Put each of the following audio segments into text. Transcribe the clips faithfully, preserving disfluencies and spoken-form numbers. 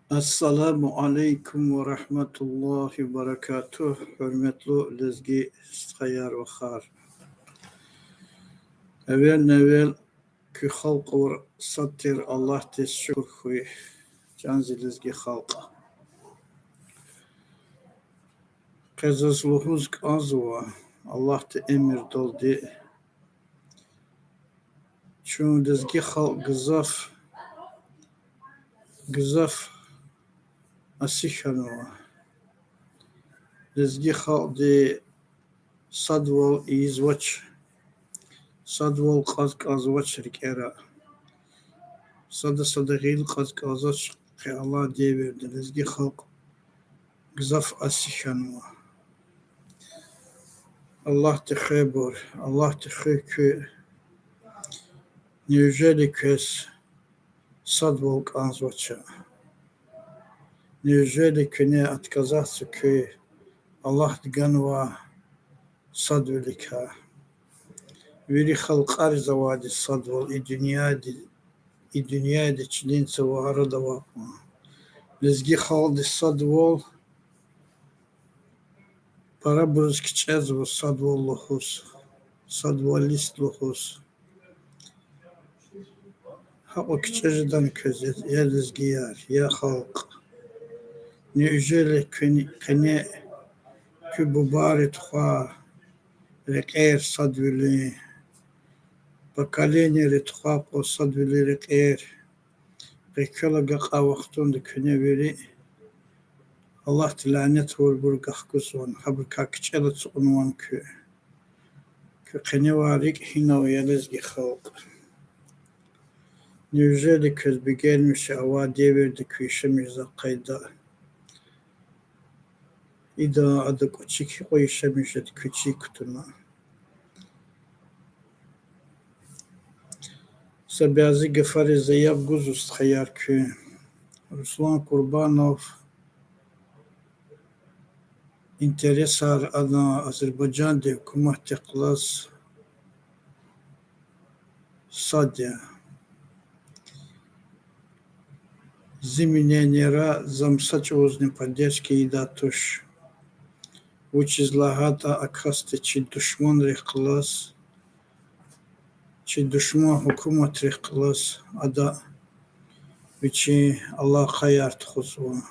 Ассаламу алейкум ва рагьматуллагьи ва баракатугь, гьуьрметлу лезги стхаяр-вахар. Эвелни-эвел куь халкь авур сад тир Аллагьдиз шукур хьуй, чан зи лезги халкь. Къе заз лугьуз кӀанзава, Аллагьди эмирдалди, чун лезги халкь гзаф, гзаф аси хьанва. Лезги халкьди садвал ийизвач, садвал кьаз кӀанзавач рикӀера. Сада-сада гъил кьаз кӀанзавач. Къе алай девирда лезги халкь гзаф аси хьанва. Аллагьди хуьбур, Аллагьди хуьй куьн. Неужели квез садвал кӀанзавача? Неужели куьне отказаться куьн Аллагьди ганвай садвиликай? Вири халкьариз авайди садвал и дуьньяда, и дуьньяда чилин цава арада авай кьван. Лезги халкьди садвал парабуруз кичӀезва садвал лугьуз, садвалист лугьуз. Гьакьван кичӀе жедани квез, я лезгияр, я халкь? Неужели куьн-, къене куь бубайри тухвай рекьер садвилин, поколениейри тухвай кьван садвилин рекьер къе квел агакьай вахтунда куьне вири Аллагьди лянет авурбур гахкузвани, гьабурукай кичӀела ацукьнавани куьн? Куь къене авай рикӀ гьинава, я лезги халкь? Неужели квез бегенмиш авай девирда куьн яшамиш жезвай къайда? Идан ада кӀвачик гьикьван яшамиш жеда куьн чир кутуна? Са бязи гафариз за яб гузва, стхаяр, куьн. Руслан Курбанов интересар ана Азербайжандин гьукуматдихъ галаз сад я. Зи мнениера, зам са чӀавузни поддержка ийидай туш. Вучиз лагьайтӀа а касди чи душманрихъ галаз, чи душман гьукуматрихъ галаз ада вичин алакъаяр тухузва.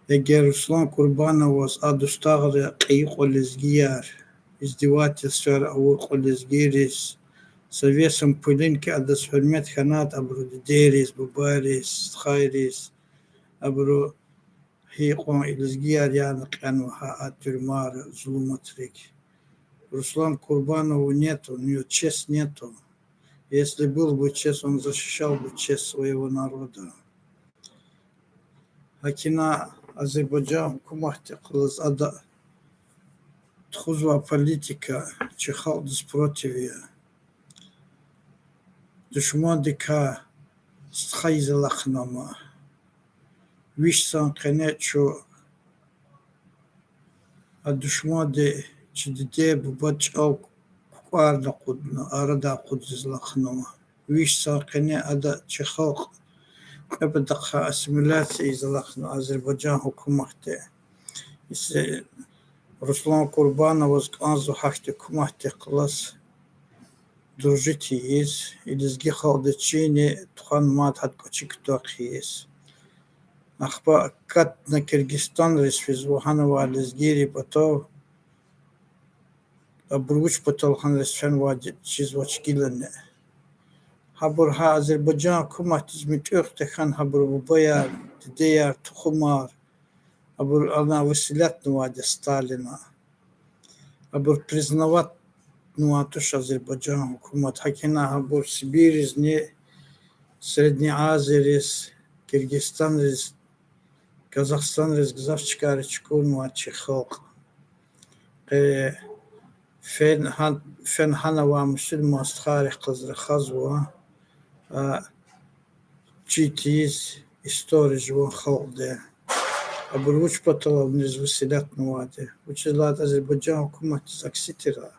Эгер Руслан Курбановаз а дустагъри кьейи кьван лезгияр, издевательствояр авур кьван лезгийриз, со весом пылинки адаз гьуьрмет хьанайтӀа, абурун дидейриз, бубайриз, стхайриз, абуру гьикьван лезгияр яна кьенва гьа а тюрьмара, зулуматрик. Руслан Курбанова нету, у него честь нету. Если был бы честь, он защищал бы честь своего народа. ГьакӀ хьайила Азербайжан гьукуматдихъ галаз ада тухузвай политика чи халкьдиз против я. Душмандикай стха ийиз алахъна ама, виш сан къене чун а душманди чи диде-бубад чӀал кукӀварна акъудна, арадай акъудиз алахъна ама. Виш сан къене ада чи халкь кьве патахъай ассимиляция ийиз алахъна Азербайжан гьукуматди. Исе Руслан Курбановаз кӀанзава гьахьтин гьукуматдихъ галаз дружить ийиз, и лезги халкьдиз чини тухвана мад гьада кӀвачи кутун хъийиз. Ахпа катна киргизстанриз физва гьана авай лезгийрин патав, абур вуч патал гьанариз фенвайди чизвач гилани. Гьабур гьа Азербайжан гьукуматдиз муьтӀуьгъ тахьана, гьабурун бубаяр, дидеяр, тухумар, абур ана выселятьнавайди я Сталина. Абур признаватьнавай туш Азербайжан гьукумат. ГьакӀ хьайила гьабур Сибиризни, Средней Азиядиз, Киргизстанриз, Казахстанриз гзаф чкайра чукӀурнавай чи халкь. Къе фен гьан-, фена гьана авай мусурман стхайрихъ галаз рахазва, а, чи тийиз история жуван халкьди. Абур вуч патал авунриз выселятьнавайди? Вучиз лагьайтӀа Азербайжан гьукуматдиз акси тир а,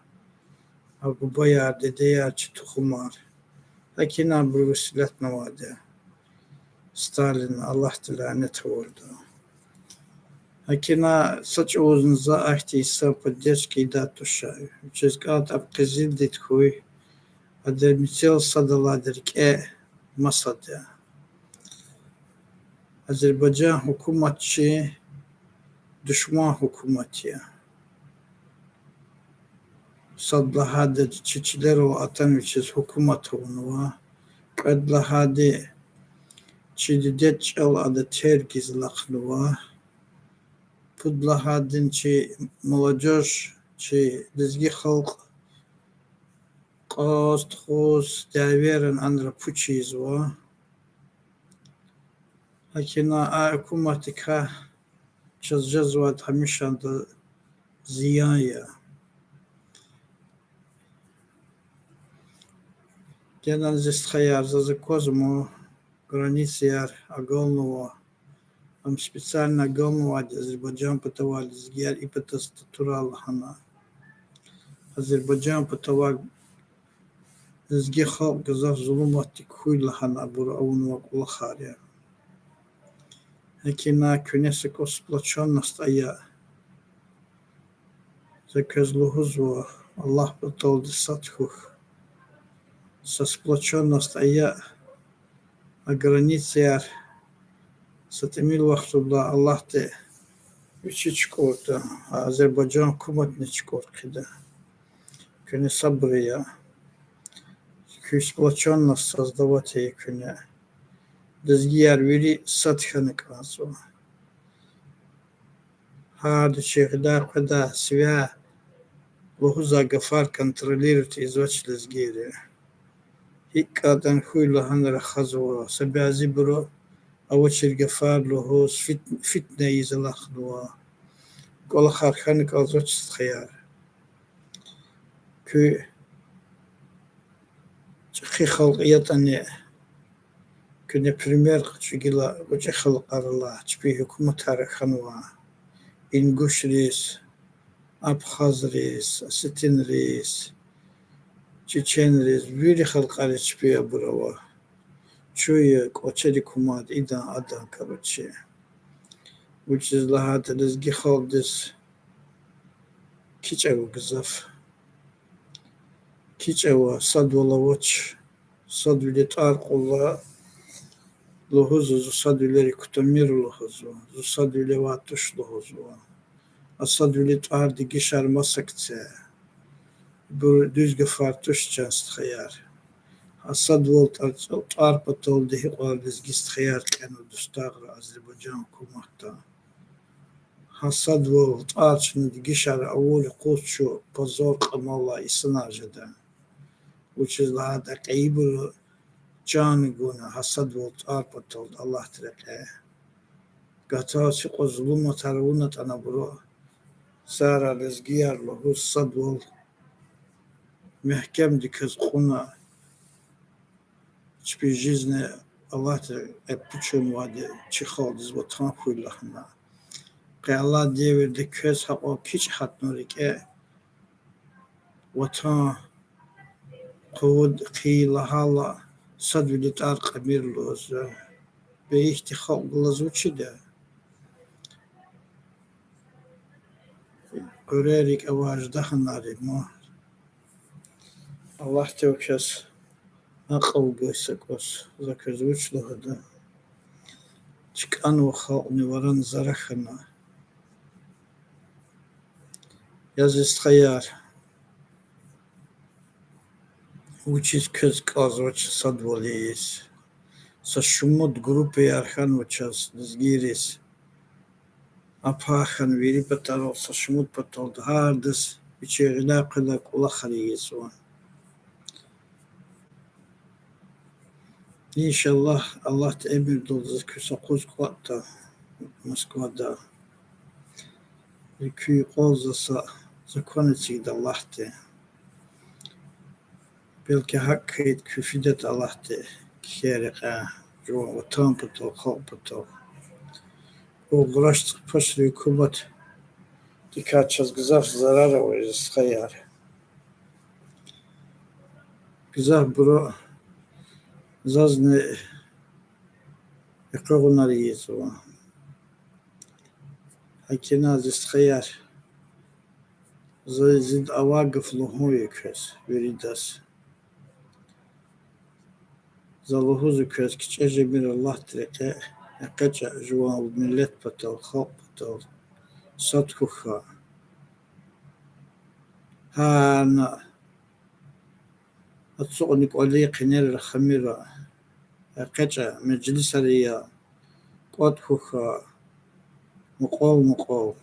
а бубаяр, дидеяр, чи тухумар. ГьакӀ хьайила абур выселятьнавайди я. Сталина, Аллагьди лянет авурда. Гьакина са чӀавузни за ахьтин са поддержка ийидай туш, вучиз кӀантӀа къизилдин хьуй, адан мецел сад алайди рикӀе масад я. Азербайжан гьукумат чи душман гьукумат я. Сад лагьайди чи чилерал атана вичиз гьукумат авунва. Кьвед лагьайди чи дидед чӀал ада терг ийиз алахънава. Пуд лагьайди чи молодёжь, чи лезги халкь кьаз, тухуз, дявеяр анра пуч ийизва. Гьакина а гьукуматдикай чаз жезвайди гьамишанда зиян я. Генани зи стхаяр, заз аквазма, границаяр агалнава, ам специально агалнавайди я, Азербайжан патавай лезгияр и патаз татурай лагьана. Азербайжан патавай лезги халкь гзаф зулуматдик хьуй лагьана абуру авунвай кӀвалахар я. Гьакина куьне са кӀус сплочённость ая. За квез лугьузва, Аллагь паталди сад хьухь. Са сплочённость ая, а границаяр са тӀимил вахтунда Аллагьди вичи чукӀурда, а Азербайжан гьукуматни чукӀур хъийида. Куьне сабур ая. Куь сплочённость создавать ая куьне. Лезгияр вири сад хьана кӀанзава. Гьарда чи гъиляй-къведай сивяй лугьузвай гафар контролировать ийизвач лезгийри. ГьикӀ кӀантӀани хьуй лагьана рахазва, са бязибуру авачир гафар лугьуз фит-, фитне ийиз алахънава. КӀвалахар хьана кӀанзавач, стхаяр. Куь чӀехи халкь ятӀани, куьне пример къачу гила гъвечӀи халкьар алай, чпин гьукуматар хьанвай, ингушриз, абхазриз, осетинриз, чеченриз, вири халкьариз чпи абур ава. Чун я кӀвачерик кумад, идан, адан, короче. Вучиз лагьайтӀа лезги халкьдиз кичӀ ава гзаф. КичӀ ава, садвал авач, садвиле тӀвар кьурла лугьузва, зун садвилерик кутамир лугьузва, зун садвиле авай туш лугьузва. А садвиле тӀвар дегишар масакӀ це. Ибур дуьз гафар туш, чан стхаяр. А садвал тӀвар, тӀвар паталди гьикьван лезги стхаяр кьенва дустагъра Азербайжан гьукуматда. Гьа садвал тӀвар чна дегишар авур юкъуз чун позор кьамаллай инсанар жеда. Вучиз лагьайтӀа кьейибуру чан гуна гьа садвал тӀвар паталди Аллагьдин рекье. Гатаз гьикьван зулуматар авунатӀани абуру, сагърай лезгияр лугьуз садвал мягькемдаказ кьуна, чпин жизни Аллагьдин рекье пучунвайди чи халкьдиз ватан хьуй лагьана. Къе алай девирда квез гьакьван кичӀ гьатна рикӀе, ватан къугъваз хъийи лагьайла, садвиле тӀвар кьамир лугьузва. Бес ихьтин халкь галаз вучида? Къуьрер рикӀ авай аждагьанар я ман. Аллагьди квез акьул гуй са кӀус, за квез вуч лугьуда. ЧкӀанва халкьни варан зара хьана. Я зи стхаяр, вучиз квез кӀанзавач садвал ийиз? Са шумуд группаяр хьанва чаз, лезгийриз. Апахьан вири патарал, са шумуд патал, гьардаз вичин гъиляй-къведай кӀвалахар ийизва. Иншаллагь, Аллагьди эмирдалди заз куьн са юкъуз кӀватӀда Москвада. Куь юкъуз за са закон эцигда Аллагьди. Белки гьакӀ хьайитӀа куьн фидайтӀа Аллагьди кхьей рекьяй, жуван ватан патал, халкь патал. Угъраш цӀапашри гьукуматдикай чаз гзаф зарар ава, зи стхаяр. Гзафбуру зазни экъуьгъунар ийизва. Гьакӏ ина, зи стхаяр, за, зид авай гаф лугьун я квез, виридаз. За лугьузва квез, кичӏе жемир Аллагьдин рекье, экъечӏ жуван миллет патал, халкь патал, сад хьухь. Гьана ацукьна кӏвалин къенер рахамира, экъечӏ межлисар ая, кӏватӏ хьухь, мукьвал-мукьвал.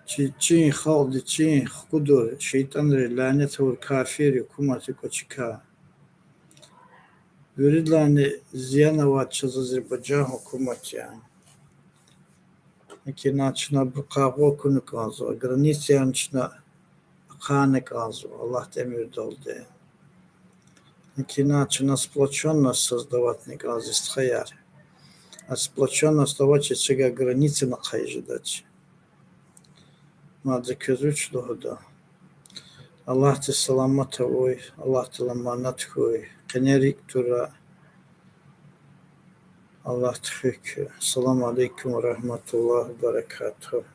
Чи, чи халкьдин, чи хкудур, шейтӏанри лянет авур кафир гьукумат я квачикай. Виридалайни зиян авай чаз Азербайжан гьукумат я. Гьакӏ ина чна абурукай акъуд хьана кӏанзава, границаяр чна ахъайна кӏанзава, Аллагьдин эмирдалди. Гьакӏ ина чна сплочённость создаватьна кӏанзава, зи стхаяр. А сплочённость авачиз чавай границани ахъайиз жедач. Мад за квез вуч лугьуда? Аллагьди саламат авуй, Аллагьдал аманат хьуй, къене рикӏ тура, Аллагьди хуьх. Ассаламу алейкум ва рагьматуллагьи ва баракатугь.